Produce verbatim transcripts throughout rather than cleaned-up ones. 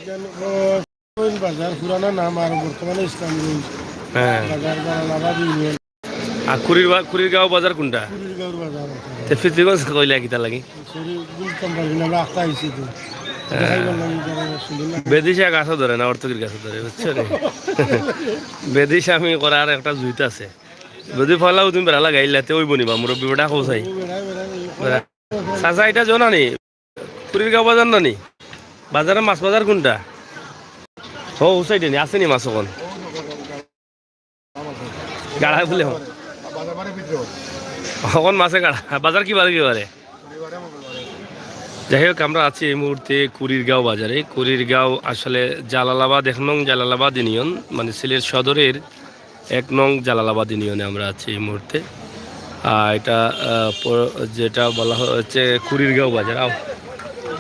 ইখান, ও, বাজার, পুরানা নাম আর বর্তমানে ইসলামগঞ্জ। হ্যাঁ। বাজার জালালাবাদ ইউনিয়ন, আর কুড়ির বা-, কুড়ির গাঁও বাজার কোনটা? কুড়িরগাঁওর বাজার। তে ফিরতিগঞ্জ কইলে কিতা লাগি? সরি, বুঝতাম পারি না, আমরা আখতা আইছি তো। দেখাইবার লাগি যারা সুন্দর লাগে। বেদিশা গাছে ধরে না, অর্থকির গাছে ধরে, বুঝছো নি? বেদিশামি করার একটা জুইত আছে। যদি ফলাও তুমি বেড়া লাগাইলাতে ওই বনিবা, মুরব্বী বেটা কও চাই। ও বেড়ায়, বেড়ায়, বেড়া। চাচা, এটা জানা নি? কুড়িরগাঁও বাজার না নি? বাজারে মাছ বাজার কোনটা? ও, ও সাইডে নি, আছে নি মাছ অখন? গাড়া বুলে অখন। অখন মাছে গাড়া। বাজার কি বারে কি বারে? যাই হোক, আমরা আছি এই মুহূর্তে কুড়িরগাঁও বাজারে। কুড়িরগাঁও আসলে জালালাবাদ, এক নং জালালাবাদ ইউনিয়ন, মানে সিলেট সদরের এক নং জালালাবাদ ইউনিয়নে আমরা আছি এই মুহূর্তে। আর এটা, আহ, প-, যেটা বলা হচ্ছে কুড়িরগাঁও বাজার। আও।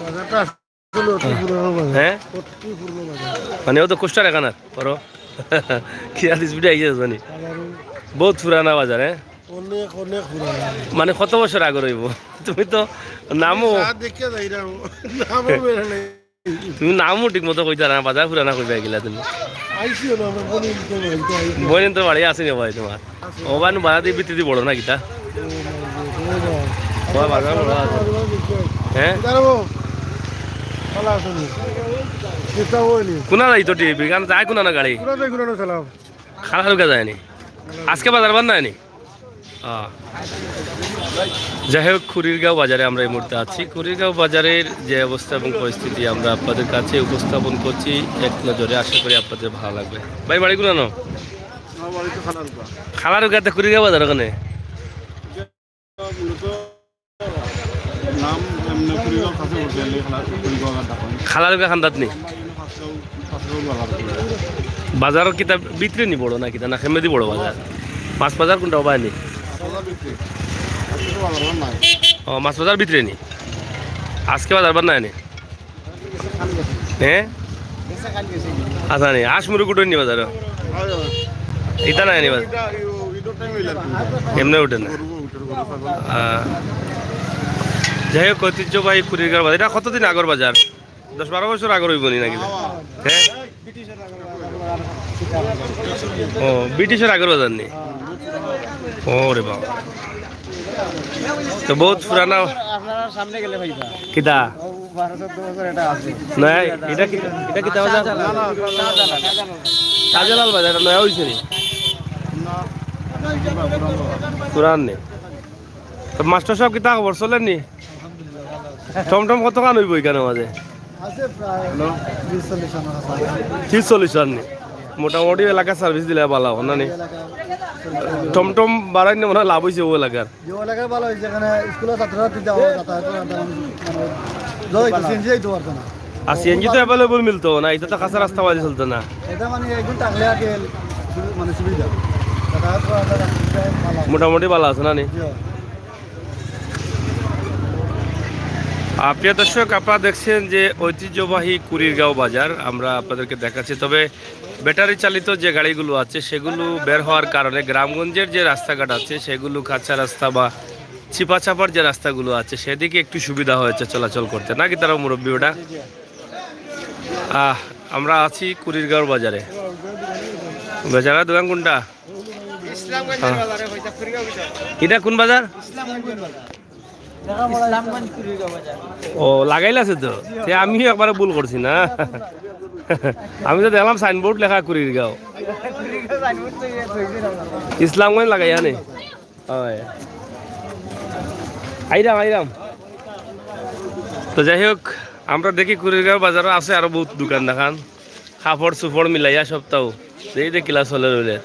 বাজারটা আসলে অতি পুরানো বাজার। হ্যাঁ? অতি পুরানো বাজার। মানে ও তো কোস্টার এখানে, পড়ো। কি আর স্পিডে আইছে মানে? বাজারও বহুত পুরানা বাজার, হ্যাঁ? অনেক, অনেক পুরানো। মানে কত বছর আগর অইবো? তুমি তো নামও, যা দেখে যাই না, নামও বেড়া নাই। তুমি নামও ঠিক মতো কইতা না, বাজার পুরানা কইবা গেলা তুমি। আইসিও না, আমার বোন তো বাড়িতে আইসি। বোন তো বাড়ি আছে নি ভাই তোমার? ও বানু বাজার দিয়ে ভিতরে বড় না কিতা? ও বাজার বড় আছে। হ্যাঁ? দাঁড়াবো। ভালো আছো নি? চেষ্টা হয়নি। কোনা যাই তো টিভি, কারণ যায় কোনা না গাড়ি? পুরা তো ঘুরানো চালাও। খালা হালকা যায়নি। আজকে বাজার বাদ নায়নি? আহ। যাই হোক, কুড়িরগাঁও বাজারে আমরা এই মুহূর্তে আছি। কুড়িরগাঁও বাজারের যে অবস্থা এবং পরিস্থিতি আমরা আপনাদের কাছে উপস্থাপন করছি এক নজরে। আশা করি আপনাদের ভালো লাগবে। ভাই, বাড়ি কোনানো? আমার বাড়ি তো খালারুকা। খালারুকাতে কুড়িরগাঁও বাজার ওখানে? মূলত নাম এমনি কুড়িরগাঁও কাছে পড়ছে, এলে খালা-, কুড়িরগাঁও আর ডাকন। খালারুকা খান্দাত নি? পাঁচশো, পাঁচশো বাজার। বাজারও কিতা ভিতরে নি বড় না কিতা, না কেমনে দি বড় বাজার? মাছ বাজার কোনটা হবা নি? বাজার ভিতরে। আজকে তো বাজার নাই। ও, মাছ বাজার ভিতরে নি? আজকে বাজার বাদ নায়নি? হ্যাঁ? আচ্ছা নি, আস মুরগ উঠে নি বাজারও? ইতা নায়নি বাজার? এমনি উঠে না। আহ, যাই হোক, ঐতিহ্যবাহী কুড়িরগাঁও বাজার। এটা কতদিন আগর বাজার? দশ বারো বছর আগর অইবো নি নাকি? হ্যাঁ? ও, ব্রিটিশর আগর বাজার নি? ও রে বাবা। তো বহুত পুরানা। আপনারা সামনে গেলে ভাইবা। কিতা? ও বারো চোদ্দ বছর এটা আছে। না, এটা কি, এটা কিতা বাজার? শাহজালাল বাজার, এটা নয়া অইছে নি? পুরান নি? তো মাস্টার সাব, কিতা খবর, চলের নি? টমটম কতখান অইবো ইখানর মাঝে? আছে প্রায় বিশ চল্লিশ জনের কাছাকাছি। ত্রিশ চল্লিশ জন নি? মোটামুটি এলাকা সার্ভিস দিলে ভালা অয় না নি? এলাকা টমটম বাড়াইলে মনে অয় লাভ অইছে ও এলাকার। যে এলাকায় ভালো হয়েছে, এখানে স্কুলের ছাত্রছাত্রী যাওয়া যাতায়াত করা তেমন মানে জড়িত, সিএনজি যাইতে পারতো না। আর সিএনজি তো অ্যাভেলেবল মিলতো না, এটা তো কাঁচা রাস্তা বাজে চলতো না। এটা মানে একদম টাকলে আগে মানে সুবিধা, যাতায়াত করা যায়, ভালো। মোটামুটি ভালা আছে না নি? জি। আহ, প্রিয় দর্শক, আপনারা দেখছেন যে ঐতিহ্যবাহী কুড়িরগাঁও বাজার আমরা আপনাদেরকে দেখাচ্ছি। তবে ব্যাটারি চালিত যে গাড়িগুলো আছে, সেগুলো বের হওয়ার কারণে গ্রামগঞ্জের যে রাস্তাঘাট আছে, সেগুলো কাঁচা রাস্তা বা চিপা চাপার যে রাস্তাগুলো আছে, সেদিকে একটু সুবিধা হয়েছে চলাচল করতে, নাকি তারা মুরব্বী ওটা? আহ, আমরা আছি কুড়িরগাঁওর বাজারে। বাজারের দোকান কোনটা? ইসলামগঞ্জের বাজারে হইতা ফুরিয়া অফিস। এটা কোন বাজার? ইসলামগঞ্জ বাজার। ইসলামগঞ্জ ফুরিয়া বাজার। ও, লাগাইল আছে তো। তে আমিও একবারে ভুল করছি না। আমি তো দেখলাম সাইনবোর্ড লেখা কুড়িরগাঁও। ইসলামগঞ্জ লাগাইয়া নি? হয়। আইরাম, আইরাম। তো যাই হোক, আমরা দেখি কুড়িরগাঁও বাজারও আছে আরো বহুত দোকান দেখান। কাপড় চুপড় মিলাইয়া সপ্তাহ। এই যে কিলা চলে রইলে।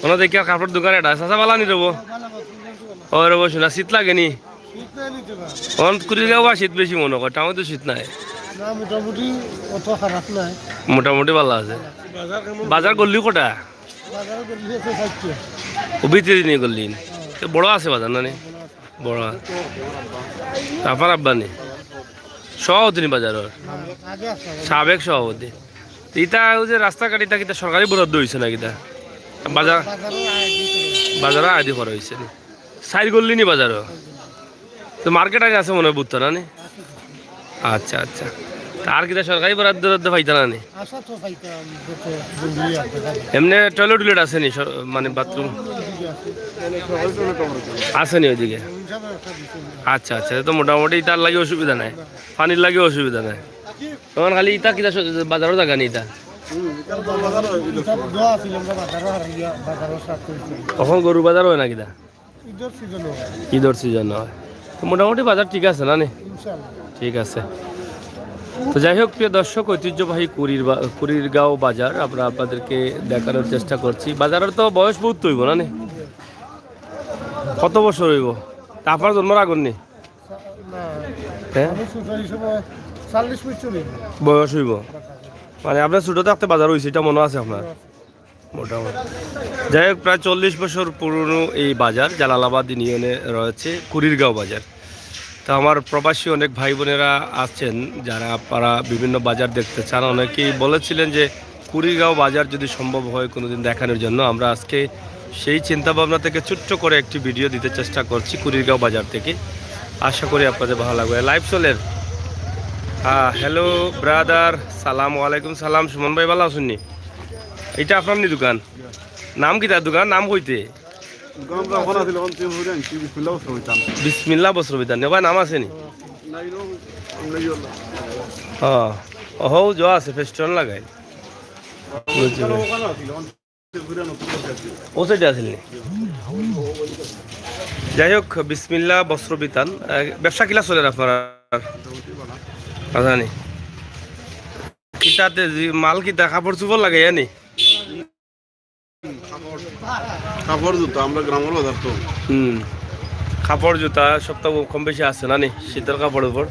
কোনো দেখি আর কাপড় দোকান এটা আছে। আচ্ছা, বালা নি রবো? ও রবো, শোনা, শীত লাগে নি? অন কুড়িরগাঁও বা শীত বেশি মনে কর, টাউনে তো শীত নাই। না, মোটামুটি অত খারাপ নাই। মোটামুটি ভালা আছে। বাজার গল্লি কটা? বাজার গল্লি আছে চারটে। ও ভিতরে দিনে গল্লি। তো বড় আছে বাজার না নি? বড়। তারপর আব্বানি। সভাপতি নি বাজারর? আগে আসতে হবে। সাবেক সভাপতি। ইটা ওই যে রাস্তাঘাট, ইটা কিতা সরকারি বরাদ্দ হইছে না কিতা? বাজার, বাজারও আয় দিতে হবে। বাজারও আয় দি করা হইছে নি? চাইর গল্লি নি বাজারও? তো মার্কেট আইন আছে মনে হয় বুঝতো না নি? আচ্ছা, আচ্ছা। আর কিতা সরকারি বরাদ্দ টরাদ্দ পাইতা না নি? আশা তো পাইতাম, যত জরুরি আর কি। এমনে টয়লেট টয়লেট আছে নি, সর-, মানে বাথরুম? আছে নি ওইদিকে? আচ্ছা, আচ্ছা, তো মোটামুটি ইতার লাগি অসুবিধা নাই, পানির লাগি অসুবিধা নাই। তখন খালি ইতা কিতা স-, বাজারর জাগা নি ইতা? অখন গরুর বাজার অয় না কিতা? ঈদর সিজন অয়। তো মোটামুটি বাজার ঠিক আছে না নি? ইনশাআল্লাহ। ঠিক আছে। তো যাই হোক, প্রিয় দর্শক, ঐতিহ্যবাহী কুড়ির বা-, কুড়িরগাঁও বাজার আমরা আপনাদেরকে দেখানোর চেষ্টা করছি। বাজারর তো বয়স বউত অইবো না নি? কত বছর অইবো? তা আপনার জন্মর আগর নি? না, হ্যাঁ? আমি ছোট হিসেবে চল্লিশ বছর অইবো। বয়স অইবো? মানে আপনার ছোট থাকতে বাজার অইছে, ইটা মনো আছে আপনার? মোটামুটি। যাই হোক, প্রায় চল্লিশ বছর পুরনো এই বাজার জালালাবাদ ইউনিয়নে রয়েছে কুড়িরগাঁও বাজার। তো আমার প্রবাসী অনেক ভাই বোনেরা আছেন, যারা আপনারা বিভিন্ন বাজার দেখতে চান। অনেকেই বলেছিলেন যে কুড়িরগাঁও বাজার যদি সম্ভব হয় কোনোদিন দেখানোর জন্য। আমরা আজকে সেই চিন্তা ভাবনা থেকে ছোট্ট করে একটি ভিডিও দিতে চেষ্টা করছি কুড়িরগাঁও বাজার থেকে। আশা করি আপনাদের ভালা লাগবো। লাইভ চলের। হ্যাঁ, হ্যালো ব্রাদার, সালাম আলাইকুম। সালাম, সুমন ভাই, ভালা আছইন নি? ইটা আপনার নি দোকান? নাম কিতা দোকান? নাম কইতে? দোকান তো অখন আছিল, অখন চেঞ্জ করি আনছি, বিসমিল্লাহ বস্ত্র বিতান। বিসমিল্লাহ বস্ত্র বিতান। নি ভাই, নাম আছে নি? ও, ও, হউ, জ আছে, ফেস্টুন লাগাই। বুঝছি ভাই। ও সাইডে আছিল নি? যাই হোক, বিসমিল্লাহ বস্ত্র বিতান। আহ, ব্যবসা কিলা চলের আপনার? আচ্ছা নি। কিতাতে জি-, মাল কিতা কাপড় চোপড় লাগাইয়া নি? কাপড় জুতা, আমরা গ্রামের বাজার তো। হুম। কাপড় জুতা সব তো কম বেশি আছে না নি? শীতের কাপড় উপর।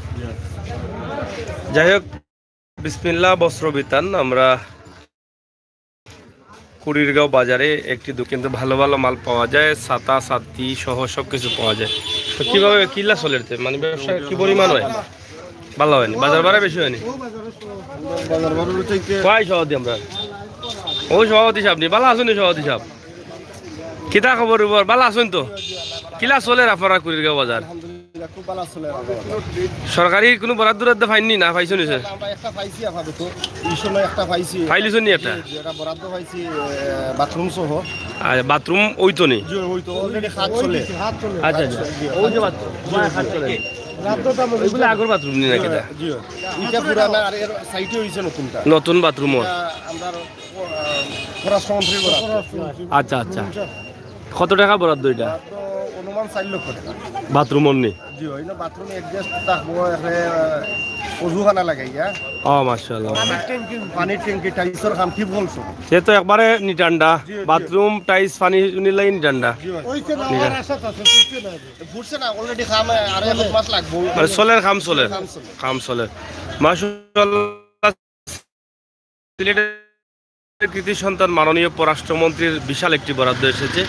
যাই হোক, বিসমিল্লাহ বস্ত্র বিতান, আমরা কুড়িরগাঁও বাজারে একটি দোকান, কিন্তু ভালো ভালো মাল পাওয়া যায়, ছাতা ছাতি সহ সব কিছু পাওয়া যায়। তো কিভাবে কিলা চলের তে? মানে ব্যবসা কি পরিমাণ হয়? ভালা অয় নি? বাজার বাড়া বেশি অয় নি? বাজার বাড়া অইতে কয় সভাপতি আমরা? ও সভাপতি সাহেব নি, ভালা আছইন নি সভাপতি সাহেব? কিতা খবর উবর? ভালা আছইন তো? কিলা চলের আপনারা কুড়িরগাঁও বাজার? আলহামদুলিল্লাহ, খুব ভালা চলের। সরকারি কোনো বরাদ্দ টরাদ্দ পাইন নি না পাইছো নি স্যার? আমরা একটা পাইছি আপাতত, এই সময় একটা পাইছি। পাইলিছো নি একটা? জি, জি, এটা বরাদ্দ পাইছি, এ, বাথরুম সহ। আচ্ছা, বাথরুম অইতো নি? জি, অইতো, already কাজ চলে। আচ্ছা, আচ্ছা। জি, জি, ওই যে বাথরুম, ওই হাত চলে। ওইগুলা আগর বাথরুম নি নাকি এটা? জি, এটা পুরানা, আর এর সাইডে অইছে নতুনটা। নতুন বাথরুম ওর। এটা আমরা, আহ, পররাষ্ট্রমন্ত্রীর বরাদ্দ। আচ্ছা, আচ্ছা। কত টাকা বরাদ্দ এটা? তো অনুমান চার লক্ষ টাকা। Bathroom only? জি, অইন বাথরুম অ্যাডজাস্ট থাকবো, এখানে, আহ, অজুখানা লাগাইয়া। ও, মাশাআল্লাহ। পানির ট্যাঙ্কি, পানির ট্যাঙ্কি, টাইলসের কাম, টিউবওয়েল সহ। সে তো একবারে নিটান্ডা। জি, জি। বাথরুম, টাইলস, পানি উনিলাই নিটান্ডা। জি, অইছে না, নিটান্ডা। আর আশা আছে, ফুটছে না। ফুটছে না, already কাম, আরো এক মাস লাগবো। মানে চলের, কাম চলের। কাম চলের। কাম চলের। মাশাআল্লাহ। সিলেটের কৃতি সন্তান মাননীয় পররাষ্ট্রমন্ত্রীর বিশাল একটি বরাদ্দ এসেছে।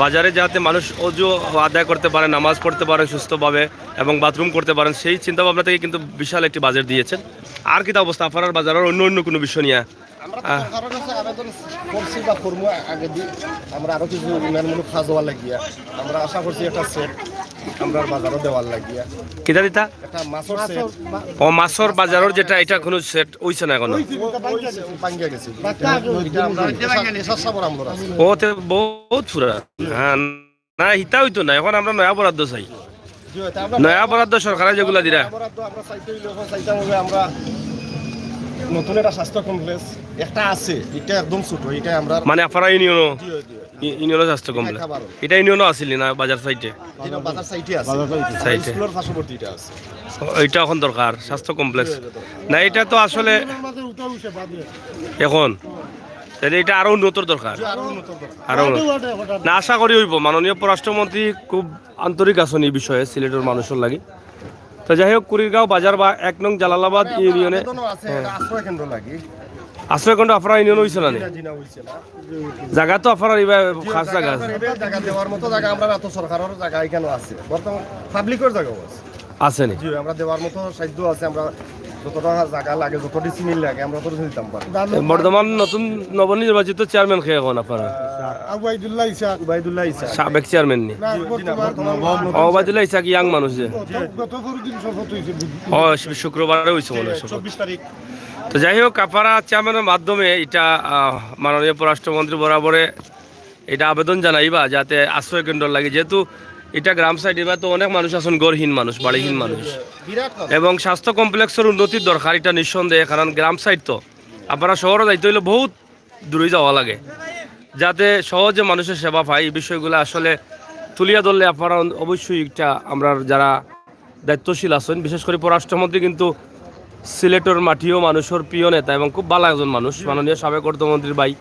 বাজারে যাতে মানুষ অজু আদায় করতে পারে, নামাজ পড়তে পারেন সুস্থভাবে এবং বাথরুম করতে পারেন, সেই চিন্তাভাবনা থেকে কিন্তু বিশাল একটি বাজেট দিয়েছেন। আর কিতা অবস্থা আপনারার বাজারর অন্য অন্য কোনো বিষয় নিয়া? আমরা তো আহ। সরকারের কাছে আবেদন করছি বা করমু আগে দি, আমরা আরো কিছু উন্নয়নমূলক কাজ হওয়ার লাগিয়া। আমরা আশা করছি একটা সেট আমরার বাজারও দেওয়ার লাগিয়া। কিতা দিতা? একটা মাছর সেট। ও, মাছর বাজারর যেটা, এটা কোনো সেট অইছে না এখনো? অইছে, ভাঙ্গিয়া গেছে। এটা আমরা সাত বরাদ্দ আছে। ও, তে বহুত পুরা। হ্যাঁ, না, হিতা অইতো না। এখন আমরা নয়া বরাদ্দ চাই। জি, এটা আমরা নয়া বরাদ্দ সরকারে যেগুলা দিরা। নয়া বরাদ্দ আমরা চাইতে অইলে এখন চাইতাম হবে আমরা নতুন একটা স্বাস্থ্য কমপ্লেক্স একটা আছে, এটা একদম ছোট, এটা আমরা মানে আফারা ইউনিয়নও? জি, জি। ই-, ইউনিয়নও স্বাস্থ্য কমপ্লেক্স। এটা ইউনিয়নও আছিল না বাজার সাইডে? এটা বাজার সাইডে আছে। সাইডে। স্কুলের পার্শ্ববর্তী এটা আছে। ও, এটা এখন দরকার, স্বাস্থ্য কমপ্লেক্স। জি, এটা দরকার। না, এটা তো আসলে এখন, তাহলে এটা আরো উন্নতর দরকার। জি, আরো উন্নতর দরকার। আরো উন্নত। না, আশা করি অইবো। মাননীয় পররাষ্ট্রমন্ত্রী খুব আন্তরিক আছইন এই বিষয়ে সিলেটের মানুষর লাগি। তো যাই হোক, কুড়িরগাঁও বাজার বা এক নং জালালাবাদ ইউনিয়নে আবেদনও আছে, হ্যাঁ। এটা আশ্রয় কেন্দ্র লাগি। আশ্রয় কেন্দ্র আফারা ইউনিয়ন অইছে না নি? জি না, জি না, অইছে না। জাগা তো আফারা ইবা জি, খাস জাগা জাগা আছে। আফারা ইবা জাগা দেওয়ার মতো জাগা আমরা না তো সরকারের জাগা এখানে আছে। বর্তমান পাবলিকের জাগাও আছে। আছে নি? জি, আমরা দেওয়ার মতো সাধ্য আছে, আমরা যতটা জায়গা লাগে, যত ডিসিমিল লাগে, আমরা তত দিতাম পারি। বর্তমান নতুন নবনির্বাচিত চেয়ারম্যান কে অখন আপনারা? উবাইদুল্লাহ ইসাক। উবাইদুল্লাহ ইসা। সাবেক চেয়ারম্যান নি? না, বর্তমান ও, ওবায়দুল্লাহ ইসাক ইয়াং মানুষ যে। গত গত পরদিন শপথ হয়েছে। ও, শু- শুক্রবারে হইছে মনে হয় শপথ। চব্বিশ তারিখ। তো যাই হোক, আপনারা চেয়ারম্যানের মাধ্যমে এটা, আহ, মাননীয় পররাষ্ট্রমন্ত্রী বরাবরে এটা আবেদন জানাইবা যাতে আশ্রয় কেন্দ্র লাগে, যেহেতু এটা গ্রাম সাইড, এবার তো অনেক মানুষ আছেন গরহীন মানুষ, বাড়িহীন মানুষ, বিরাট কথা। এবং স্বাস্থ্য কমপ্লেক্সের উন্নতির দরকার এটা নিঃসন্দেহে, কারণ গ্রাম সাইড তো আপনারা শহরে যাইতে হইলে বহুত দূরে যাওয়া লাগে, যাতে সহজে মানুষের সেবা পায়। এই বিষয়গুলো আসলে তুলিয়া ধরলে আপনারা অবশ্যই একটা, আমরা যারা দায়িত্বশীল আছেন, বিশেষ করে পররাষ্ট্রমন্ত্রী কিন্তু সিলেটের মাটিও মানুষের প্রিয় নেতা এবং খুব ভালো একজন মানুষ, মাননীয় সাবেক অর্থমন্ত্রীর ভাই।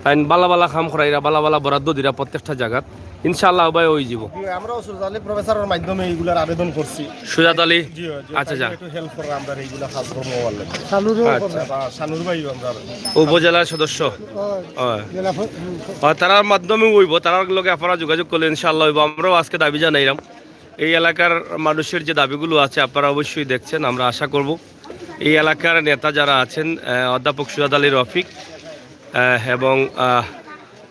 তাই বালা বালা কাম করাইরা, বালা বালা বরাদ্দ দিরা প্রত্যেকটা জায়গাত, ইনশাআল্লাহ ভাই ওই যাব। আমরা সুজাত আলী প্রফেসরের মাধ্যমে এইগুলার আবেদন করছি। সুজাত আলী। জি, জি, আচ্ছা, আচ্ছা। একটু হেল্প কররা আমরা এইগুলা কাজ করবো বললে। সানুরও আচ্ছা। বা সানুর ভাই আমরা উপজেলার সদস্য। হয়। আর তারার মাধ্যমে হইব, তারার লগে আপনারা যোগাযোগ করলে ইনশাআল্লাহ হইব। আমরাও আজকে দাবি জানাইলাম, এই এলাকার মানুষের যে দাবিগুলো আছে আপনারা অবশ্যই দেখছেন। আমরা আশা করব এই এলাকার নেতা যারা আছেন, আহ, অধ্যাপক সুজাত আলী রফিক, আহ, এবং আহ,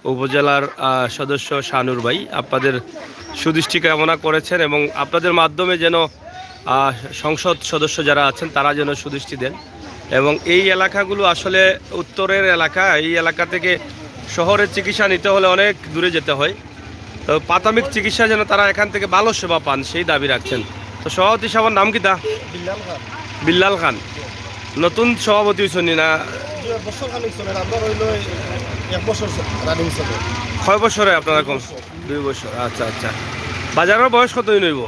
উপজেলার আহ, সদস্য শানুর ভাই আপনাদের সুদৃষ্টি কামনা করেছেন এবং আপনাদের মাধ্যমে যেন আহ, সংসদ সদস্য যারা আছেন তারা যেন সুদৃষ্টি দেন। এবং এই এলাকাগুলো আসলে উত্তরের এলাকা, এই এলাকা থেকে শহরের চিকিৎসা নিতে হলে অনেক দূরে যেতে হয়। তো প্রাথমিক চিকিৎসা যেন তারা এখান থেকে ভালো সেবা পান, সেই দাবি রাখছেন। তো সভাপতি সাহেবের নাম কিতা? বিল্লাল খান। বিল্লাল খান। নতুন সভাপতি হইছনি না? জি, এক বছর খানিক চলে, আমরা হইল এক বছর রানিং চলে। কয় বছরে আপনারা কম? দুই বছর। আচ্ছা, আচ্ছা। বাজারের বয়স কত দিন হইব?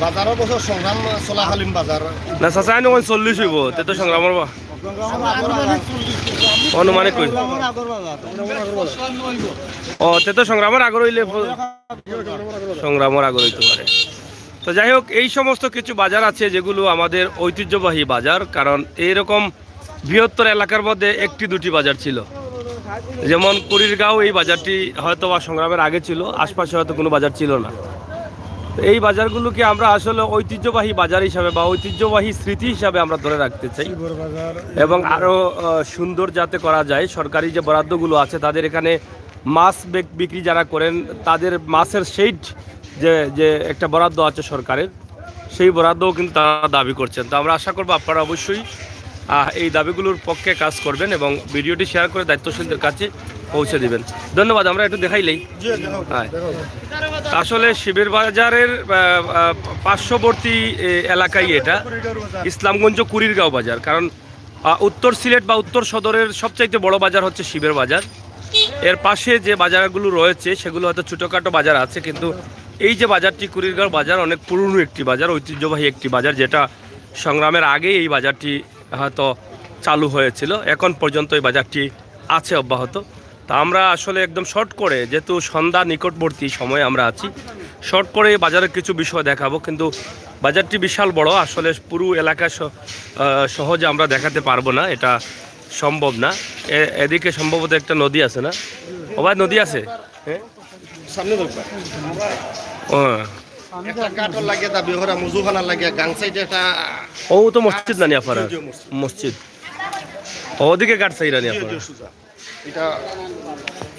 বাজারের বছর সংগ্রাম চলাকালীন বাজার। না, চাচা, আইন ওখানে চল্লিশ হইব, তে তো সংগ্রামর বা-, অনুমানিক কই? ও, তে তো সংগ্রামর আগর হইলে প-, সংগ্রামর আগর হইতে পারে। তো যাই হোক, এই সমস্ত কিছু বাজার আছে যেগুলো আমাদের ঐতিহ্যবাহী বাজার, কারণ এইরকম বৃহত্তর এলাকার মধ্যে একটি দুটি বাজার ছিল, যেমন কুড়িরগাঁও, এই বাজারটি হয়তো বা সংগ্রামের আগে ছিল, আশপাশে হয়তো কোনো বাজার ছিল না। তো এই বাজারগুলোকে আমরা আসলে ঐতিহ্যবাহী বাজার হিসাবে বা ঐতিহ্যবাহী স্মৃতি হিসাবে আমরা ধরে রাখতে চাই এবং আরও আহ, সুন্দর যাতে করা যায়। সরকারি যে বরাদ্দগুলো আছে তাদের এখানে মাছ বিক- বিক্রি যারা করেন তাদের মাছের শেড যে যে একটা বরাদ্দ আছে সরকারের, সেই বরাদ্দও কিন্তু তারা দাবি করছেন। তো আমরা আশা করবো আপনারা অবশ্যই আহ, এই দাবিগুলোর পক্ষে কাজ করবেন এবং ভিডিওটি শেয়ার করে দায়িত্বশীলদের কাছে পৌঁছে দিবেন। ধন্যবাদ। আমরা একটু দেখাইলেই। হ্যাঁ। আসলে শিবের বাজারের আহ, আহ, পার্শ্ববর্তী এ, এলাকায় এটা ইসলামগঞ্জ কুড়িরগাঁও বাজার, কারণ আহ, উত্তর সিলেট বা উত্তর সদরের সবচাইতে বড় বাজার হচ্ছে শিবের বাজার। এর পাশে যে বাজারগুলো রয়েছে সেগুলো হয়তো ছোটোখাটো বাজার আছে, কিন্তু এই যে বাজারটি কুড়িরগাঁও বাজার অনেক পুরনো একটি বাজার, ঐতিহ্যবাহী একটি বাজার, যেটা সংগ্রামের আগে এই বাজারটি হয়তো চালু হয়েছিল, এখন পর্যন্ত এই বাজারটি আছে অব্যাহত। তা আমরা আসলে একদম শর্ট করে, যেহেতু সন্ধ্যা নিকটবর্তী সময়ে আমরা আছি, শর্ট করে এই বাজারের কিছু বিষয় দেখাবো, কিন্তু বাজারটি বিশাল বড়, আসলে পুরো এলাকা স- আহ, সহজে আমরা দেখাতে পারবো না, এটা সম্ভব না। এ- এদিকে সম্ভবত একটা নদী আছে না? ও ভাই, নদী আছে? সামনে দরকার। ও, একটা কাঠর লাগে দাবি করা, মুজুখানার লাগে, গাং সাইডে একটা ও তো মসজিদ নানি আপনারা? মসজিদ। ওদিকে গার্ড চাইরা নি আপনারা? সুজা। এটা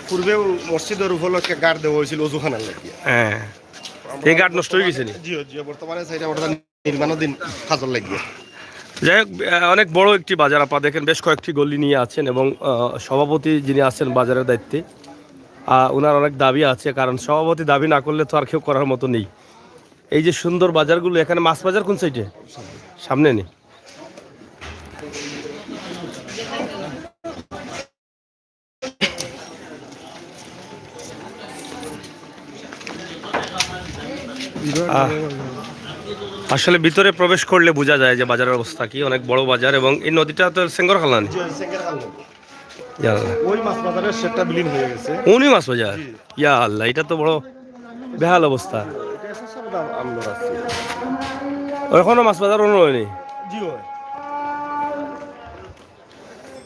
পূর্বেও মসজিদের উপলক্ষে গার্ড দেওয়া হয়েছিল অজুখানার লাগিয়া। হ্যাঁ। এই গার্ড নষ্ট হয়ে গেছে নি? জি, জি, বর্তমানে সাইডে ওটা নির্মাণাধীন কাজর লাগিয়া। যাই হোক, আহ, অনেক বড় একটি বাজার। আপনারা দেখেন, বেশ কয়েকটি গলি নিয়ে আছেন এবং আহ, সভাপতি যিনি আছেন বাজারের দায়িত্বে, আহ, ওনার অনেক দাবি আছে, কারণ সভাপতি দাবি না করলে তো আর কেউ করার মতো নেই। এই যে সুন্দর বাজারগুলো, এখানে মাছ বাজার কোন সাইডে? সামনে নি? আহ, আসলে ভিতরে প্রবেশ করলে বোঝা যায় যে বাজারের অবস্থা কি। অনেক বড় বাজার এবং এই নদীটা তো সেঙ্গর খাল নানি? ইয়া আল্লাহ। ওই মাছ বাজারের সেটটা বিলীন হয়ে গেছে। উনি মাছ বাজার? ইয়া আল্লাহ, এটা তো বড় বেহাল অবস্থা। আমরা আছি। এখনো মাছ বাজার অন্য হয়নি। জি হয়।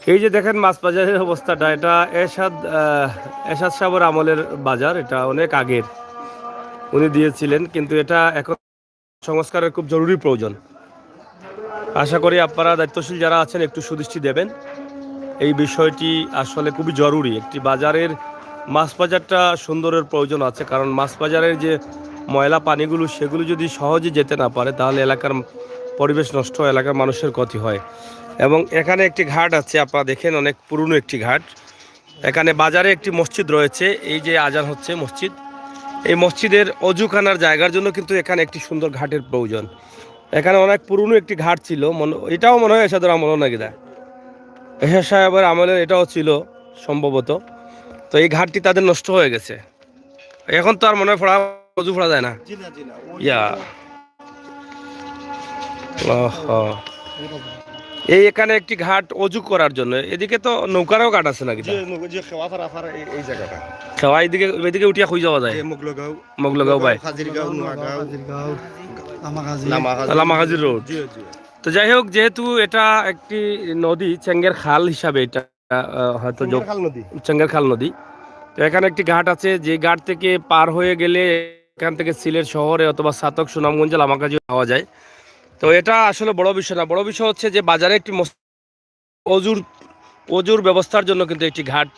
এই যে দেখেন মাছ বাজারের অবস্থাটা, এটা এরশাদ, আহ, এরশাদ সাহেবের আমলের বাজার, এটা অনেক আগের উনি দিয়েছিলেন, কিন্তু এটা এখন সংস্কারের খুব জরুরি প্রয়োজন। আশা করি আপনারা দায়িত্বশীল যারা আছেন একটু সুদৃষ্টি দেবেন। এই বিষয়টি আসলে খুবই জরুরি। একটি বাজারের, মাছ বাজারটা সুন্দরের প্রয়োজন আছে, কারণ মাছ বাজারের যে ময়লা পানিগুলো, সেগুলো যদি সহজে যেতে না পারে, তাহলে এলাকার পরিবেশ নষ্ট হয়, এলাকার মানুষের ক্ষতি হয়। এবং এখানে একটি ঘাট আছে, আপনারা দেখেন, অনেক পুরনো একটি ঘাট। এখানে বাজারে একটি মসজিদ রয়েছে, এই যে আজান হচ্ছে মসজিদ, এই মসজিদের অজুখানার জায়গার জন্য কিন্তু এখানে একটি সুন্দর ঘাটের প্রয়োজন। এখানে অনেক পুরনো একটি ঘাট ছিল, মনে, এটাও মনে হয় এরশাদর আমল নাকি দা, এরশাদ সাহেবের আমলে এটাও ছিল সম্ভবত। তো এই ঘাটটি তাদের নষ্ট হয়ে গেছে। এখন তো আর মনে হয় ফড়া, অজু ফড়া যায় না। জি না, জি না। ওই ইয়া। ওহো। এই এখানে একটি ঘাট অজু করার জন্য, এদিকে তো নৌকারও ঘাট আছে নাকি দা? জি, নৌকা, জি, খেওয়া ফারা ফারা এই, এই জায়গাটা। খেওয়া এদিকে, এদিকে উঠিয়া কই যাওয়া যায়? এই মোগলগাঁও। মোগলগাঁও ভাই। খাজিরগাঁও, নোয়াগাঁও। খাজিরগাঁও, লামাকাজি। লামাকাজি। লামাকাজি রোড। জি, জি। তো যাই হোক, যেহেতু এটা একটি নদী, চেঙ্গের খাল হিসাবে এটা, আহ, হয়তো যোগ-, চেঙ্গের খাল নদী। চেঙ্গের খাল নদী। তো এখানে একটি ঘাট আছে, যে ঘাট থেকে পার হয়ে গেলে এখান থেকে সিলেট শহরে অথবা ছাতক, সুনামগঞ্জ, লামাকাজি যাওয়া যায়। তো এটা আসলে বড় বিষয় না, বড় বিষয় হচ্ছে যে বাজারে একটি মস-, অজুর, অজুর ব্যবস্থার জন্য কিন্তু একটি ঘাট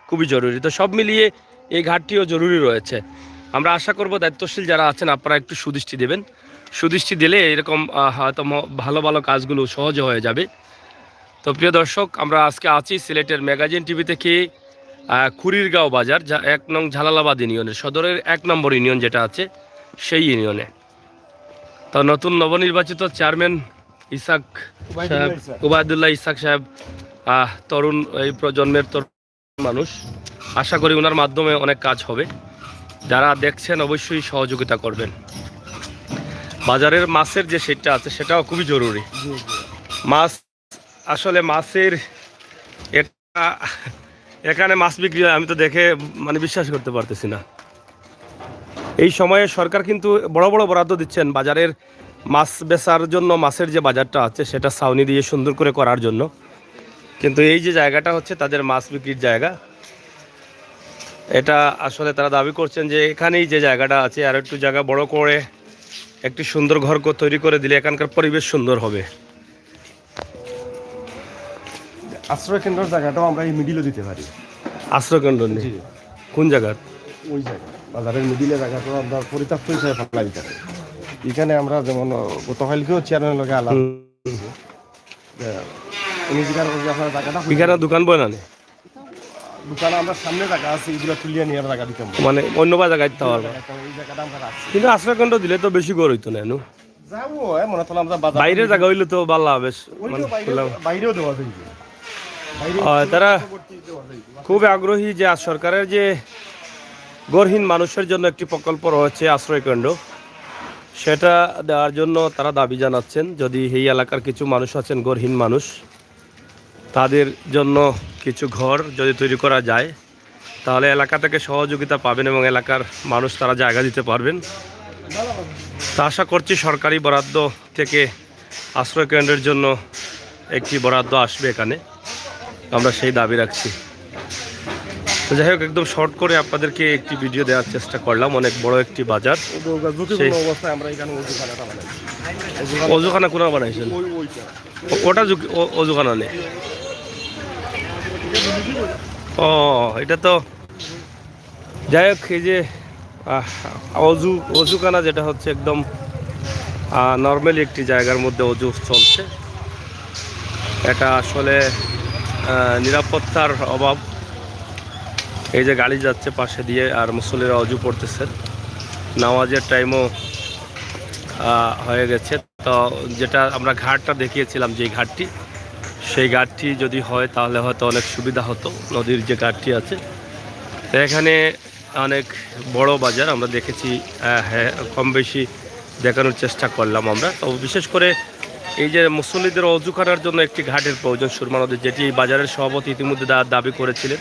খুবই জরুরি। তো সব মিলিয়ে এই ঘাটটিও জরুরি রয়েছে। আমরা আশা করব দায়িত্বশীল যারা আছেন আপনারা একটু সুদৃষ্টি দেবেন। সুদৃষ্টি দিলে এরকম, আহ, হয়তো ম-, ভালো ভালো কাজগুলো সহজে হয়ে যাবে। তো প্রিয় দর্শক, আমরা আজকে আছি সিলেটের ম্যাগাজিন টিভি থেকে, আহ, খুরিরগাঁও বাজার, যা এক নং জালালাবাদ ইউনিয়নের সদরের এক নম্বর ইউনিয়ন যেটা আছে, সেই ইউনিয়নে। তো নতুন নবনির্বাচিত চেয়ারম্যান ইসাক উবায়দুল্লাহ সাহেব, ইসাক। উবায়দুল্লাহ ইসাক সাহেব, আহ, তরুণ, এই প্রজন্মের তরুণ মানুষ। আশা করি ওনার মাধ্যমে অনেক কাজ হবে। যারা দেখছেন অবশ্যই সহযোগিতা করবেন। বাজারের মাছের যে শেডটা আছে সেটাও খুবই জরুরি। জি, জি। মাছ, আসলে মাছের এটা, এখানে মাছ বিক্রি হয়, আমি তো দেখে মানে বিশ্বাস করতে পারতেছি না। এই সময়ে সরকার কিন্তু বড় বড় বরাদ্দ দিচ্ছেন বাজারের মাছ বেচার জন্য, মাছের যে বাজারটা আছে সেটা ছাউনি দিয়ে সুন্দর করে করার জন্য। কিন্তু এই যে জায়গাটা হচ্ছে তাদের মাছ বিক্রির জায়গা, এটা আসলে তারা দাবি করছেন যে এখানেই যে জায়গাটা আছে আর একটু জায়গা বড় করে একটি সুন্দর ঘর কো-, তৈরি করে দিলে এখানকার পরিবেশ সুন্দর হবে। আশ্রয় কেন্দ্রের জায়গাটাও আমরা এই মিডিলে দিতে পারি। আশ্রয় কেন্দ্র নেই? জি। কোন জায়গার? ওই জায়গা, বাজারের মিডিলে জায়গাটা আমরা পরিত্যক্ত হিসেবে ফালাই দিতে পারি। এখানে আমরা যেমন, আহ, গতকালকেও চেয়ারম্যানের লগে আলাপ হুম। যে উনি যেখানে বলছে, "আপনার জায়গাটা এখানে দোকান বয় না নি? দোকান আমরা সামনে জায়গা আছে, এগুলো তুলিয়ে নিয়ে আমরা জায়গা দিতাম।" মানে অন্য বা জায়গায় দিতে পারবো। এই জায়গাটা আমরা রাখছি। কিন্তু আশ্রয় কেন্দ্র দিলে তো বেশি ঘর হইতো না, নু? যাবো, এ, মনে হলো আমরা বাজার বাইরে জায়গা হইলে তো ভালো, বেশ, ওই তো মানে, বাইরে, খোলা। বাইরেও দেওয়া যায়। বাইরে আহ, তারা দেওয়া যায়। খুব আগ্রহী যে আজ সরকারের যে ঘরহীন মানুষের জন্য একটি প্রকল্প রয়েছে আশ্রয় কেন্দ্র, সেটা দেওয়ার জন্য তারা দাবি জানাচ্ছেন। যদি এই এলাকার কিছু মানুষ আছেন ঘরহীন মানুষ, তাদের জন্য কিছু ঘর যদি তৈরি করা যায়, তাহলে এলাকা থেকে সহযোগিতা পাবেন এবং এলাকার মানুষ তারা জায়গা দিতে পারবেন। তা আশা করছি সরকারি বরাদ্দ থেকে আশ্রয় কেন্দ্রের জন্য একটি বরাদ্দ আসবে এখানে, আমরা সেই দাবি রাখছি। তো যাই হোক, একদম শর্ট করে আপনাদেরকে একটি ভিডিও দেওয়ার চেষ্টা করলাম। অনেক বড় একটি বাজার। ঝুঁকিপূর্ণ সেই অবস্থায় আমরা এখানে অজুখানাটা বানাইছি। অজুখানা কোনা বানাইছেন? ওই, ওইটা। ও-, ওটা ঝুঁকি-, ও-, অজুখানা নেই। ও, এটা তো, যাই হোক, এই যে, আহ, অজু, অজুখানা যেটা হচ্ছে একদম, আহ, নর্মালি একটি জায়গার মধ্যে অজু চলছে। এটা আসলে, আহ, নিরাপত্তার অভাব। এই যে গাড়ি যাচ্ছে পাশে দিয়ে, আর মুসল্লিরা অজু পড়তেছেন। নামাজের টাইমও, আহ, হয়ে গেছে। তো যেটা আমরা ঘাটটা দেখিয়েছিলাম, যে ঘাটটি, সেই ঘাটটি যদি হয় তাহলে হয়তো অনেক সুবিধা হতো। নদীর যে ঘাটটি আছে, তো এখানে অনেক বড় বাজার আমরা দেখেছি, আহ, হ্যাঁ, কম বেশি দেখানোর চেষ্টা করলাম আমরা। তো বিশেষ করে এই যে মুসল্লিদের অজু করার জন্য একটি ঘাটের প্রয়োজন সুরমা নদীর, যেটি এই বাজারের সভাপতি ইতিমধ্যে দা-, দাবি করেছিলেন,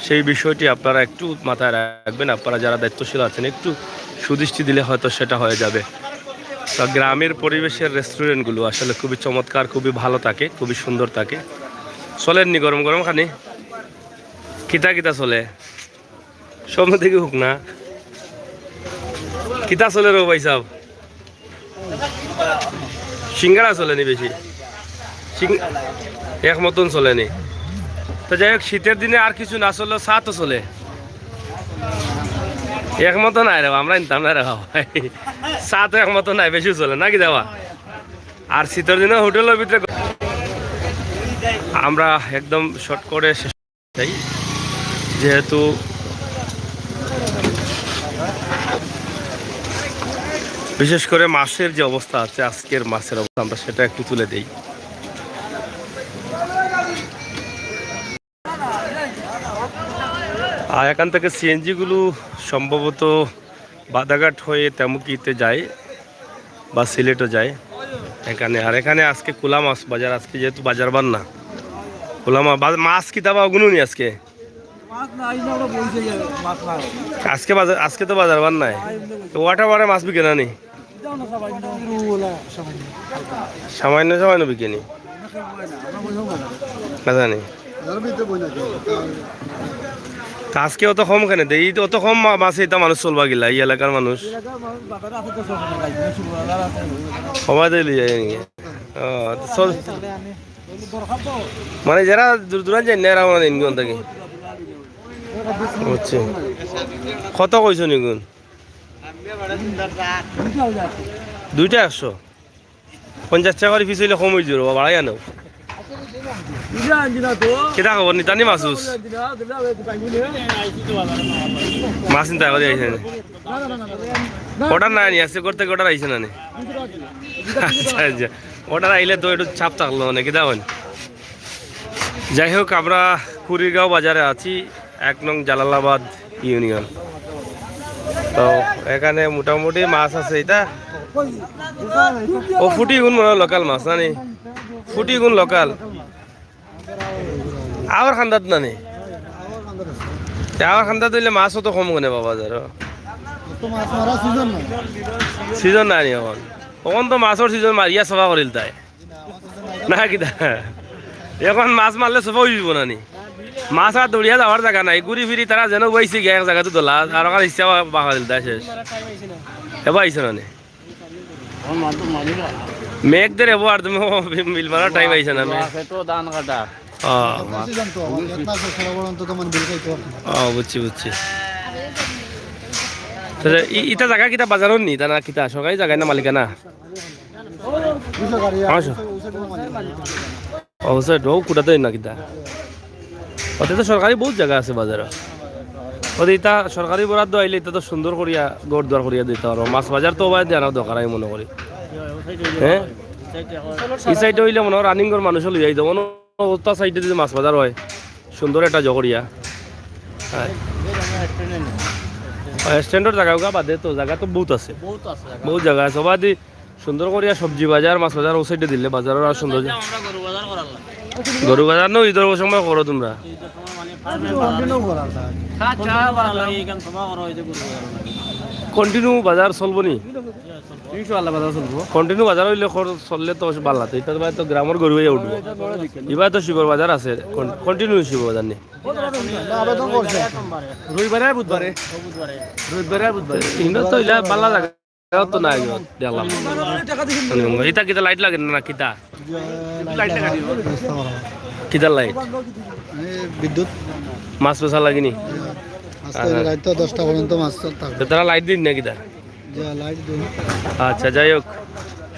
সেই বিষয়টি আপনারা একটু মাথায় রাখবেন। আপনারা যারা দায়িত্বশীল আছেন, একটু সুদৃষ্টি দিলে হয়তো সেটা হয়ে যাবে। তা গ্রামের পরিবেশের রেস্টুরেন্টগুলো আসলে খুবই চমৎকার, খুবই ভালো থাকে, খুবই সুন্দর থাকে। চলেননি গরম গরম খানি? কিতা কিতা চলে? সামনে থেকে হোক না। কিতা চলে রে ভাই সাহেব? সিঙ্গারা চলেনি বেশি? সিং-, এক মতন চলেনি। তো যাই হোক, শীতের দিনে আর কিছু না চললেও চা তো চলে। এক মতন নাই রে, আমরা নিতাম না রে বাবা। চা তো এক মতন নাই, বেশি চলে নাকি দেওয়া। আর শীতের দিনে হোটেলের ভিতরে আমরা একদম শর্ট করে শেষ চাই, যেহেতু বিশেষ করে মাছের যে অবস্থা আছে, আজকের মাছের অবস্থা, আমরা সেটা একটু তুলে দেই। আর এখান থেকে সিএনজি গুলো সম্ভবত বাদাঘাট হয়ে তেমুকিতে যায় বা সিলেটও যায় এখানে। আর এখানে আজকে কুলা মাছ বাজার, আজকে যেহেতু বাজার বার না, কুলা মা-, বা-, মাছ কিতা বা ওগুলো নি আজকে। মাছ নাই, না, ওরা বইছে যে মাছ নাই। আজকে বাজার, আজকে তো বাজার বার নাই। তো ওয়াটার বারে মাছ বিকে না নি? সামান্য সামান্য বিকে নি? না জানি। তা আজকে অত কম কেনে দেয়? এই তো অত কম মা-, মাছে এটা মানুষ চলবা গিলা, এই এলাকার মানুষ। সবাই তো লিয়ে যায় নাকি? ও, তো চল-, মানে যারা দূর দূরান্ত যায় না, এরা মানে ইনগুন থাকে। বুঝছি। কত কইছো নিগুন? দুইটা একশো। পঞ্চাশ টাকা করে পিস হইলে কম হয়ে যাবে, বাড়াই আনো। কিতা খবর, নিতানি মাসুস? মাছ নিতা করে আইছে। অর্ডার নাই নি, আজকে করতে অর্ডার আইছে না নি? আচ্ছা, আচ্ছা। অর্ডার আইলে তো একটু চাপ থাকলো, মানে, কিতা হয়? যাই হোক, আমরা কুড়িরগাঁও বাজারে আছি, এক নং জালালাবাদ ইউনিয়ন। তো এখানে মোটামুটি মাছ আছে, এটা ও ফুটিগুন মনে হয় লোকাল মাছ, না নি? ফুটিগুন লোকাল। আওয়ার খান্দাত না নি? তে আওয়ার খান্দাত হইলে মাছও তো কম গনে বাবা ধরো। তো মাছ মারা সিজন না। সিজন নাই নি এখন। এখন তো মাছর সিজন মারিয়া সফা করিল তাই। না কিতা? এখন মাছ মারলে সফা হইব না নি? মাছ আর দৌড়িয়া যাওয়ার জায়গা নাই। ঘুরি ফিরি তারা যেন বইছে গিয়া এক জায়গাতে দোলা, আর ওখানে ইচ্ছা বাহা দিল তাই শেষ। এবার আইছে না নি? মেঘ দের এবার আর তুমি মিল মারার টাইম আইছে না, মেঘ। মাছে তো ধান কাটা। ও। সিজন তো, আমার পেট না শেষ হওয়ার পর্যন্ত তো মানে বিল খাইতে পারবো না। ও, বুঝছি, বুঝছি। তো ই-, ইটা জায়গা কিতা বাজারও নি, তা না কিতা? সরকারি জায়গায় না মালিকানা? বুঝতে পারি, আর আচ্ছা। ওই সাইডে মালিকানা। ও, ওই সাইড, ও, কুটাতে না কিতা? ওতে তো সরকারি বহুত জায়গা আছে বাজারে। ওতে ইতা সরকারি বরাদ্দ আইলে ইতা তো সুন্দর করিয়া ঘর দুয়ার করিয়া দিতে পারবো। মাছ বাজার তো ওবায় দেওয়ার দরকার আমি মনে করি। হ্যাঁ? এই সাইডে হইলে মনে হয় রানিং ঘর মানুষও লইয়া যাইতো। অন্য অবস্থা সাইডে যদি মাছ বাজার হয়, সুন্দর একটা জগরিয়া। হ্যাঁ। স্ট্যান্ডার্ড জায়গা ওগা বাদে তো জায়গা তো বহুত আছে। বহুত আছে জায়গা। বহুত জায়গা আছে। ওবাদি সুন্দর করিয়া সবজি বাজার, মাছ বাজার ও সাইডে দিলে বাজারও আর সুন্দর। আমরা গরু বাজার করার লাগে। গরু বাজার না, ঈদের সময় করো তোমরা? ঈদের সময় মানে ফার্মে করা লাগে। কন্টিনিউ করা যায়। চা, চা কন্টিনিউ করা লাগে, এখান সময় করা হয়েছে গরু বাজার লাগে। কন্টিনিউ বাজার চলবো নি? ইনশাআল্লাহ বাজার চলবো। কন্টিনিউ বাজার হইলে খর-, চললে তো ভালো লাগে। এটা তো ভাই তো গ্রামের গরু হয়ে উঠবো। এবার তো শিবর বাজার আছে, কন-, কন্টিনিউ শিবর বাজার নেই। আবেদন করছে। রবিবারে আর বুধবারে। রবিবারে আর বুধবারে। ইন্দা তো ইলা বালা জায়গা। এটাও তো নাই গো, দেখলাম। ইটা কিতা লাইট লাগে না কিতা? লাইট লাগা দিব। কিতা লাইট? এই বিদ্যুৎ। মাছ বেচা লাগেনি? আজকে আচ্ছা। রাত তো দশটা পর্যন্ত মাছ থাকবে। তো তারা লাইট দিন না কিতা? যা লাইট দিন। আচ্ছা, যাই হোক,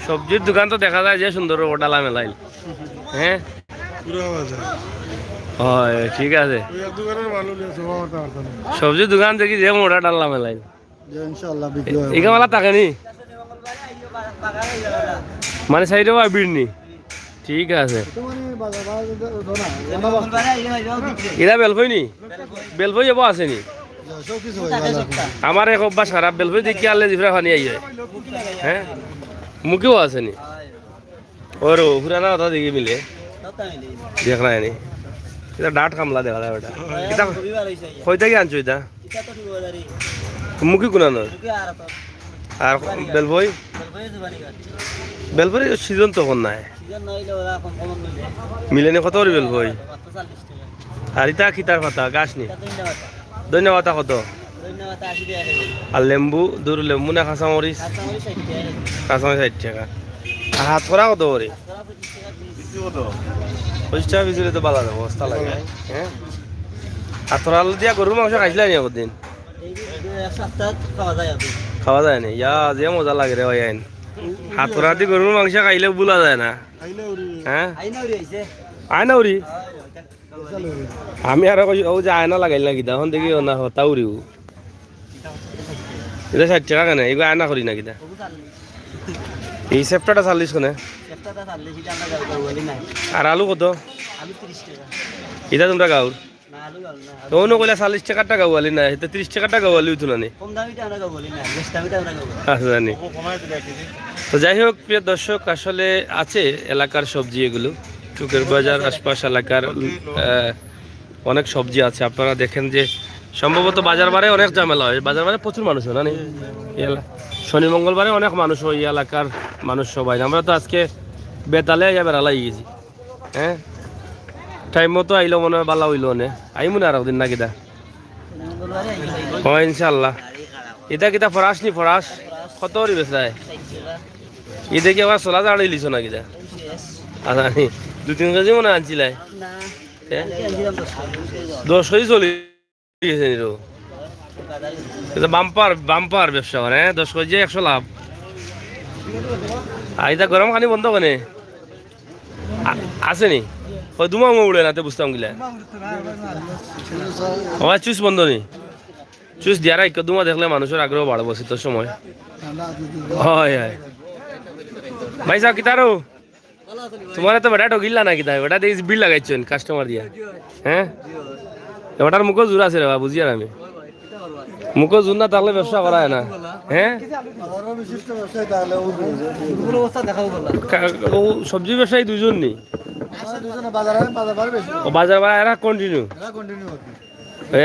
সবজির দোকান তো দেখা যায় যে সুন্দর ডালা মেলাইল। হ্যাঁ? পুরা বাজার। হয়, ঠিক আছে। ওই এক দোকানের মাল নিয়ে সব আমার তাড়াতাড়ি। সবজির দোকান দেখি যে মোটা ডালা মেলাইল। যে ইনশাআল্লাহ বিক্রি হয়। ইগা মালা থাকে নি? মানে সাইডে বা ভিড় নি? ঠিক আছে। তো মানে বাজার, বাজার, বাজার, বাজার, এরা বেলফই নি? বেলফই যাবো আছে নি? যা, সব কিছু হয়, ভালো আছে। আমার এক অভ্যাস খারাপ, বেলফই দেখি আনলে জিভরা পানি আইয়ে। হ্যাঁ? মুখেও আছে নি? ওর পুরানা কথা দেখি মিলে। দেখ না নি। এটা ডাট কামলা দেখা যায় ওটা। এটা কই থাকি আনছো এটা? মুখী কুনানোর? আর বেলফই? বেলফইর সিজন তখন নাই। মিলেনি কত করি বেলফই? আর ইটা কিতার পাতা? গাছ নি? ধনিয়া পাতা কত? আর লেম্বু, দুর লেম্বু না কাঁচামরিচ? কাঁচামরিচ ষাইট টেকা। আর হাতকরা কত করি? পঁচিশ টেকা পিস অইলে তো ভালা অইবো, বস্তা লাগে। হ্যাঁ, আর তোরা আলু দিয়া গরুর মাংস খাইছিলা নি একদিন? এই যে এক সপ্তাহ খাওয়া যায় আর কি। খাওয়া যায় নি? ইয়া, যে মজা লাগে রে ভাই আইন। হাতরাদি গরুর মাংস খাইলে ভুলা যায় না। হ্যাঁ? আইনা উড়ি আইছে। আয়না উড়ি? আমি আর কই, ও যে আয়না লাগাইল না কিতা, অখন দেখি ও না হতা উড়িও। ইটা ষাইট টেকা কেনে? ইগু আয়না করি না কিতা? এই সেপ্টাটা চাল্লিশ কেনে? সেপ্টাটা চাল্লিশ, ইটা আমরা গাঁও-, গাঁওয়ালি নাই। আর আলু কত? আলু তিরিশ টেকা। ইটা তুমরা গাঁওর? না, আলু গাঁওর না। তো অনো কইলা চাল্লিশ টেকারটা গাঁওয়ালি না, ইটা তিরিশ টেকারটা গাঁওয়ালি অইতো না নি? কম দামিটা আমরা গাঁওয়ালি নাই, বেশ দামিটা আমরা গাঁওয়ালি। আচ্ছা, জানি। তো যাই হোক, প্রিয় দর্শক, আসলে আছে এলাকার সবজি এগুলো, চুকের বাজার আশপাশ এলাকার, আহ, অনেক সবজি আছে। আপনারা দেখেন যে সম্ভবত বাজার বারে অনেক ঝামেলা হয়, বাজার বারে প্রচুর মানুষ হয় না নি? এই এলা-, শনি মঙ্গলবারে অনেক মানুষ হয় এই এলাকার মানুষ সবাই। আমরা তো আজকে বেতালে আইয়া বেড়ালাই গেছি। হ্যাঁ, টাইম মতো আইলো মনে হয়, ভালা অইলো নে। আইমু না আর একদিন না কিতা? ও ইনশাল্লাহ। ইটা কিতা ফরাস নি ফরাস? কত করি বেচরায়? ইটা কি আবার চলা জাড়ি লিছো না কিতা? আচ্ছা, নি, দুই তিন কেজি মনে আনছিলাই। এ? দশ কেজি চলি গেছে নি রো। ইটা বাম্পার, বাম্পার ব্যবসা মানে, হ্যাঁ? দশ কেজি একশো লাভ। আর ইটা গরম খানি বন্ধ কেনে? আ-, আছে নি? ওই ধুমা উমা উড়ে না, তে বুঝতাম কিলা। ও, চুইস বন্ধ নি? চুইস দিয়া রাখো, ধুমা দেখলে মানুষর আগ্রহ বাড়বো শীতর সময়। হয়, হয়। ভাই সাহেব, কিতা রো? তুমারে তো বেটা ঠগিলা না কিতা? বেটা দেখি বিল লাগাইছইন কাস্টমার দিয়া। হ্যাঁ? বেটার মুখো জোর আছে রে বা, বুঝিয়ার আমি। মুখো জোর না থাকলে ব্যবসা করা যায় না। হ্যাঁ? কা-, ও সবজি ব্যবসায়ী দুইজন নি? ও বাজার বারে এরা কন্টিনিউ।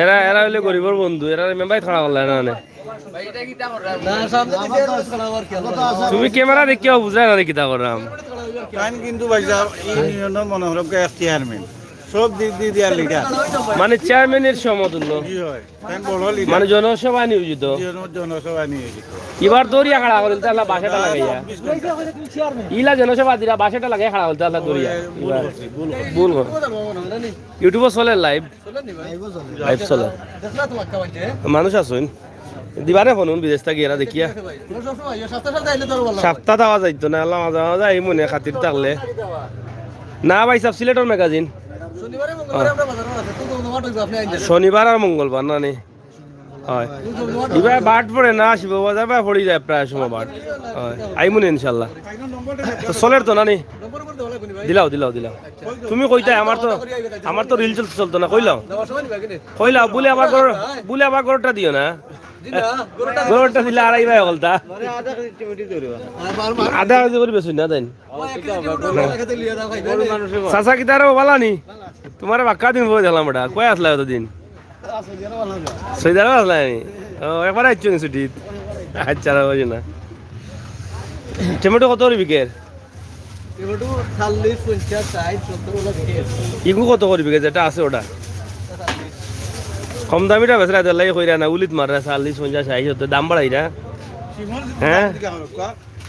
এরা, এরা অইলে গরিবর বন্ধু, এরা মেম্বাই খাড়া করলা না, না। তুমি ক্যামেরা দেখিয়াও বুঝায় না রে কিতা কররাম। তাইন কিন্তু ভাই সাহেব, ইউনিয়নর মনে হয় এক চেয়ারম্যান, সব দিক দিয়ে দিয়া লিডার। মানে চেয়ারম্যানের সমতুল্য। জি হয়, তাইন বড় লিডার। মানে জনসভা নিয়োজিত। জন-, জনসভা নিয়োজিত। এবার দরিয়া খাড়া করিল, তাহলে বাসাটা লাগাইয়া। ইলা জনসভা দিরা বাসাটা লাগাই খাড়া করিল, তাহলে দরিয়া। ভুল করছি, ভুল করছি। ভুল কর। ইউটিউবও চলে লাইভ। লাইভ চলে। মানুষ আছইন। দিবারে ফোন বিদেশ থাকি এরা দেখিয়া। সপ্তাহ দেওয়া যাইতো না, আল্লাহ মাঝে মাঝে এই মনে খাতির থাকলে। না ভাই সাহেব, সিলেটর ম্যাগাজিন। শনিবার আর মঙ্গলবার না নি? হয়। ইবায় বাট পড়ে না, শিব বাজার বায় পড়ি যায় প্রায় সময় বাট। হয়। আইমুনে ইনশাল্লাহ। তো চলের তো না নি? দিলাও, দিলাও, দিলাও। তুমি কইতায়, আমার তো, আমার তো রিল চলতে চলতো না, কইলাও। কইলাও, বুলে আবার গরুর, বুলে আবার গরুরটা দিও না। গরুরটা দিলে আড়াই ভাই হকলতা। আধা কেজি করি বেচুন না দেন। চাচা কিতা রে, বালা নি? তুমারে বাক্কা দিন পরে দেখলাম বেটা, কই আছলা অতদিন? সৌদি আরব আছলা নি? ও, একবার আইছো নি ছুটিত? আচ্ছা, আর বুঝি না। টমেটো কত করি বিকের? টমেটো চল্লিশ, পঞ্চাশ, ষাট, সত্তর ওলা বিকের। ইগু কত করি বিকের যেটা আছে ওটা? কম দামিটা বেচরা, এটার লাগি কইরা না, উলিত মাররা চল্লিশ, পঞ্চাশ, ষাট, সত্তর, দাম বাড়াইরা। হ্যাঁ?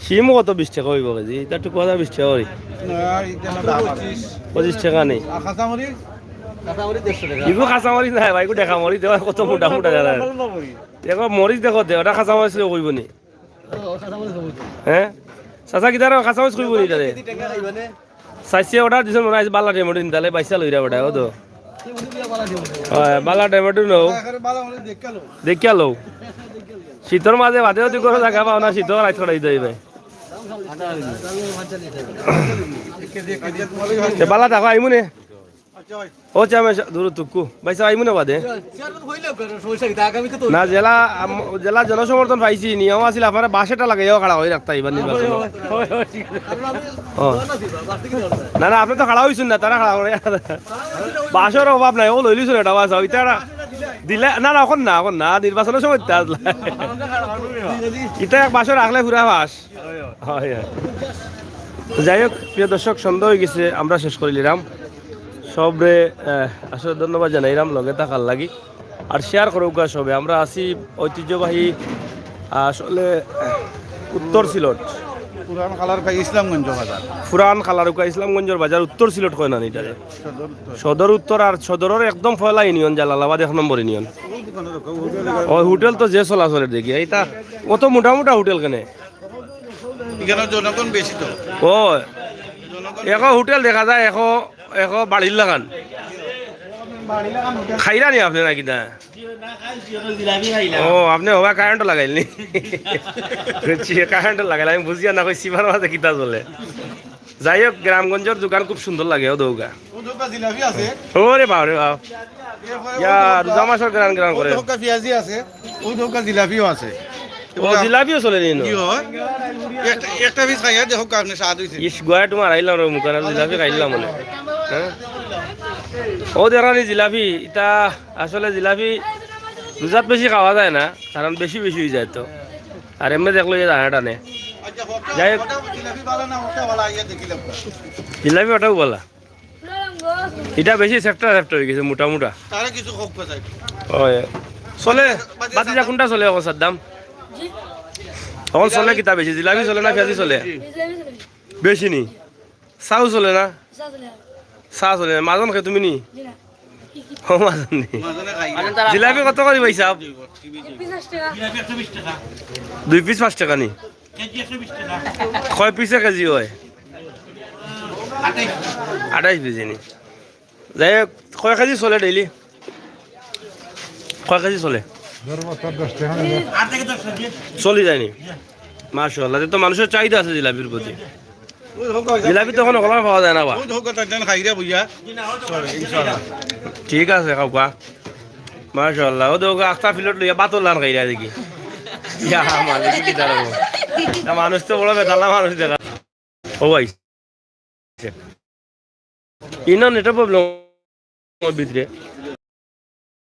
শিম কত? বিশ টেকা অইবো কেজি, ইটা একটু কথা বিশ টেকা করি। না, ইটা না দাম আছে। পঁচিশ টেকা নি? আর কাঁচামরিচ? কাঁচামরিচ দেড়শো টেকা। ইগু কাঁচামরিচ নায় ভাই, ইগু ডেকা মরিচ, দেখো কত মোটা মোটা জানা। দেখো মরিচ দেখো দে, ওটা কাঁচামরিচ কইবো নি? ও, কাঁচামরিচ কইবো নি। হ্যাঁ? চাচা কিতা রে, কাঁচামরিচ কইবো নি ইটারে? কেজি টেকা খাইবা নে? চাইছে ওটা দিছে মনে হয়, বালা টমেটো নিতালে বাইসা লইরা বেটা, ও তো। হয়, বালা টমেটো নও। দেখিয়া লও। শীতর মাঝে বাদে যদি কোনো জায়গা পাও না, শীত রাইত কটাই দিতে হইবে। এ বালা দেখো, আইমুনে। ও চা, আমি দূর তুকু। ভাই সাহেব, আইমুনে বাদে। না, জেলা, আম-, জেলা জনসমর্থন পাইছি, নিয়ম আছিল আপনারা বাঁশেটা লাগাইয়াও খাড়া হয়ে রাখতা এবার নির্বাচন। ও। না, না, আপনি তো খাড়া হইছেন না, তারা খাড়া করে। বাঁশর অভাব নাই, ও লইলিছুন এটা বাঁশ, ইটা দিলে, না, না, এখন না, এখন না, নির্বাচনের সময় দিতে আসলে। ইটা এক বাঁশর রাখলে পুরা বাঁশ। হয়, হয়। তো যাই হোক, প্রিয় দর্শক, সন্ধ্যা হয়ে গেছে, আমরা শেষ করে নিলাম। সবরে, আহ, আসলে ধন্যবাদ জানাইলাম লগে থাকার লাগি। আর শেয়ার করুক সবে। আমরা আছি ঐতিহ্যবাহী, আহ, আসলে উত্তর সিলেট, পুরান কালারকা ইসলামগঞ্জ বাজার। পুরান কালারকা ইসলামগঞ্জর বাজার, উত্তর সিলেট কয় না নি ইটারে? সদর উত্তর। সদর উত্তর, আর সদরর একদম পয়লা ইউনিয়ন জালালাবাদ, এক নম্বর ইউনিয়ন। ওই দোকানে রাখো, হোটেল। ওই হোটেল তো যে চলাচলের দেখি, ইটা অত মোটা মোটা হোটেল কেনে? এখানে জনগণ বেশি তো। ও, জনগণ এখন হোটেল দেখা যায়, এখন, এখন বাড়ির লাখান। খাইরা নি আপনে নাকি না? ও, আপনে হবা কারেন্ট লাগাইল নি? বুঝছি, কারেন্ট লাগাইল, আমি বুঝিয়া না কই সিবার মাঝে কিতা চলে। যাই হোক, গ্রামগঞ্জর দোকান খুব সুন্দর লাগে, ও দৌগা। ও দৌগা জিলাপি আছে। ওরে বাপ রে বাপ। এরপরে ইয়া, ও দৌগা, রোজা মাসর গ্রান গ্রান ও করে। দৌগা পিয়াজি আছে, ও দৌগা জিলাপিও আছে। ও, জিলাপিও চলে নি ইনো? জি হয়। একটা, একটা পিস খাইয়া দেখো, আপনি স্বাদ হইছে। ইস, গুয়া তোমার আইলাম রে, মুখানা জিলাপি খাইলাম মানে। হ্যাঁ? ও দেরানি জিলাপি, ইটা আসলে জিলাপি রোজাত বেশি খাওয়া যায় না, কারণ বেশি বেশি হয়ে যায় তো। আর এমনি দেখলো যে দানা টানে। যাই হোক। জিলাপি ওটাও বলা। ইটা বেশি সেপ্টা সেপ্টা হয়ে গেছে, মোটা মোটা। তারা কিছু হোক কোথায়? ওই, চলে। বাতিজা, কোনটা চলে এখন সাদ্দাম? জি। এখন চলে কিতা বেশি, জিলাপি চলে না পিয়াজি চলে? জিলাপি চলে। বেশি নি? চাও চলে না? চা চলে না। চা চলে না। মাজন খে তুমি নি? জি না। ও মাজন নি। জিলাপি কত করি পাইছা? এক পিস পাঁচ টাকা। দুই পিস পাঁচ টাকা নি? কয় পিসে কেজি হয়? আঠাইশ পিসে নি। যাই হোক, কয় কেজি চলে ডেইলি? কয় কেজি চলে? চলি যায়নি? মাশাআল্লাহ, তো মানুষের চাহিদা আছে জিলাপির প্রতি। জিলাপি তো এখন ওখানে পাওয়া যায় না বা? ওই দেখো, তার জন্য খাইরা বইয়া। ঠিক আছে, খাওকা। মাশাআল্লাহ, ও দেখো, আস্তা প্লেট লইয়া বাতর লান খাইরা দেখি। ইয়া, মালিক কি দাঁড়াবো? না, মানুষ তো বড় বেতালা মানুষ দেখা। ও ভাই। ইনো নেটর প্রবলেম ভিতরে।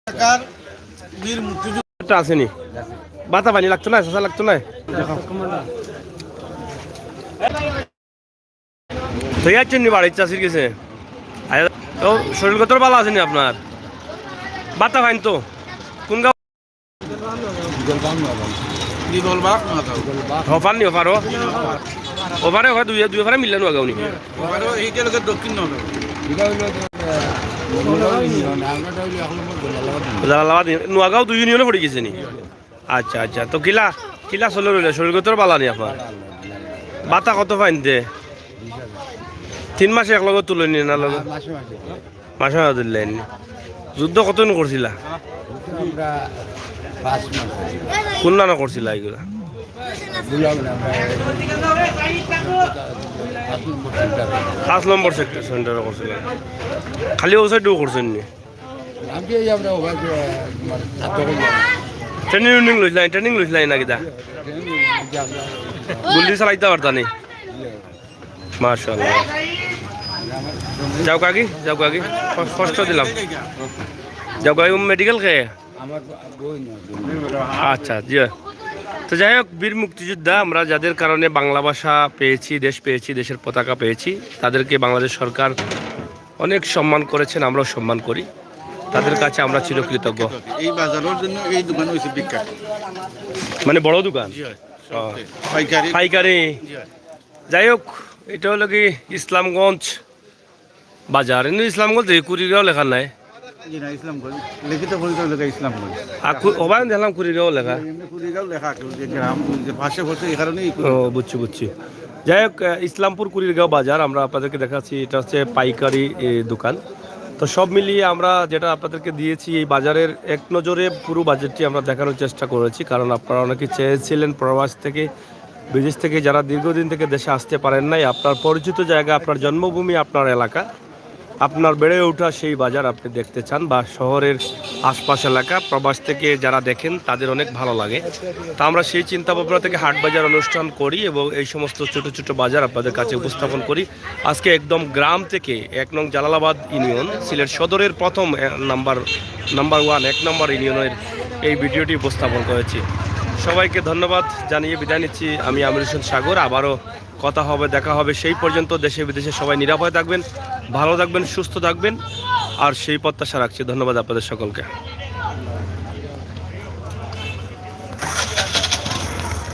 সরকার বীর মুক্তিযুদ্ধ একটা আছে নি? বাতা পানি লাগতো না, শশা লাগতো না? তো ইয়ার জন্য বাড়ির চাষির গেছে। আরে, তো শরীর কত ভালো আছে নি আপনার? বাতা পাইন তো? কোন গাঁও? হফার নি, হফারও? ওপারে, ওপারে দুই, দুই ওপারে মিললে নোয়াগাঁও নি? জালালাবাদ, নোয়াগাঁও দুই ইউনিয়নে পড়ি গেছে নি? আচ্ছা, আচ্ছা। তো কিলা, কিলা চলে রইলে? শরীর কত বালা নি আপনার? বাতা কত পাইনতে? তিন মাসে এক লগে তুলে নি না লগে? মাসে মাসে তুললে নি। যুদ্ধ কতদিন করছিলা? আমরা পাঁচ মাস। কোন নানা করছিলা এগুলা? বুলাবো না আমরা। পাঁচ নম্বর সেক্টর। পাঁচ নম্বর সেক্টর সেন্টারে করছিলা। খালি ও সাইডেও করছেন নি? আমি এই আমরা ওখানে, মানে, ছাত্র করি। ট্রেনিং উনিং লইছিলা, ট্রেনিং লইছিলা না কিতা? ট্রেনিং লইছি আমরা। গুলি চালাইতা পারতা নি? মাশাআল্লাহ। যাও কাকি, যাও কাকি। ক-, কষ্ট দিলাম। যাও কাকি, মেডিকেল কে? আমার বই না। আচ্ছা, জি। তো যাই হোক, বীর মুক্তিযোদ্ধা, আমরা যাদের কারণে বাংলা ভাষা পেয়েছি, দেশ পেয়েছি, দেশের পতাকা পেয়েছি, তাদেরকে বাংলাদেশ সরকার অনেক সম্মান করেছেন, আমরাও সম্মান করি। তাদের কাছে আমরা চিরকৃতজ্ঞ। এই বাজারের জন্য এই দোকান হয়েছে বিখ্যাত। মানে বড় দোকান? জি হয়। ও। পাইকারি। পাইকারি। জি হয়। যাই হোক, এটা হলো কি ইসলামগঞ্জ বাজার। এমনি ইসলামগঞ্জ এই কুড়িগাঁও লেখা নাই। জি না, ইসলামগঞ্জ। লিখিত পরিচয় লেখা ইসলামগঞ্জ। আর কু-, ওখানে দেখলাম কুড়িগাঁও লেখা। এমনি কুড়িগাঁও লেখা আছে, যে গ্রাম, যে পাশে বসে, এই কারণেই কুড়িগাঁও। ও, বুঝছি, বুঝছি। যাই হোক, আহ, ইসলামপুর কুড়িরগাঁও বাজার আমরা আপনাদেরকে দেখাচ্ছি, এটা হচ্ছে পাইকারি, এ, দোকান। তো সব মিলিয়ে আমরা যেটা আপনাদেরকে দিয়েছি, এই বাজারের এক নজরে পুরো বাজারটি আমরা দেখানোর চেষ্টা করেছি, কারণ আপনারা অনেকে চেয়েছিলেন প্রবাস থেকে, বিদেশ থেকে যারা দীর্ঘদিন থেকে দেশে আসতে পারেন নাই, আপনার পরিচিত জায়গা, আপনার জন্মভূমি, আপনার এলাকা, আপনার বেড়ে ওঠা সেই বাজার আপনি দেখতে চান বা শহরের আশপাশ এলাকা, প্রবাস থেকে যারা দেখেন তাদের অনেক ভালো লাগে। তা আমরা সেই চিন্তা ভাবনা থেকে হাট বাজার অনুষ্ঠান করি এবং এই সমস্ত ছোট ছোট বাজার আপনাদের কাছে উপস্থাপন করি। আজকে একদম গ্রাম থেকে এক নং জালালাবাদ ইউনিয়ন, সিলেট সদরের প্রথম, এ, নাম্বার, নাম্বার ওয়ান, এক নম্বর ইউনিয়নের এই ভিডিওটি উপস্থাপন করেছি। সবাইকে ধন্যবাদ জানিয়ে বিদায় নিচ্ছি আমি আমির হোসেন সাগর। আবারও কথা হবে, দেখা হবে। সেই পর্যন্ত দেশে বিদেশে সবাই নিরাপদে থাকবেন, ভালো থাকবেন, সুস্থ থাকবেন, আর সেই প্রত্যাশা রাখছি। ধন্যবাদ আপনাদের সকলকে।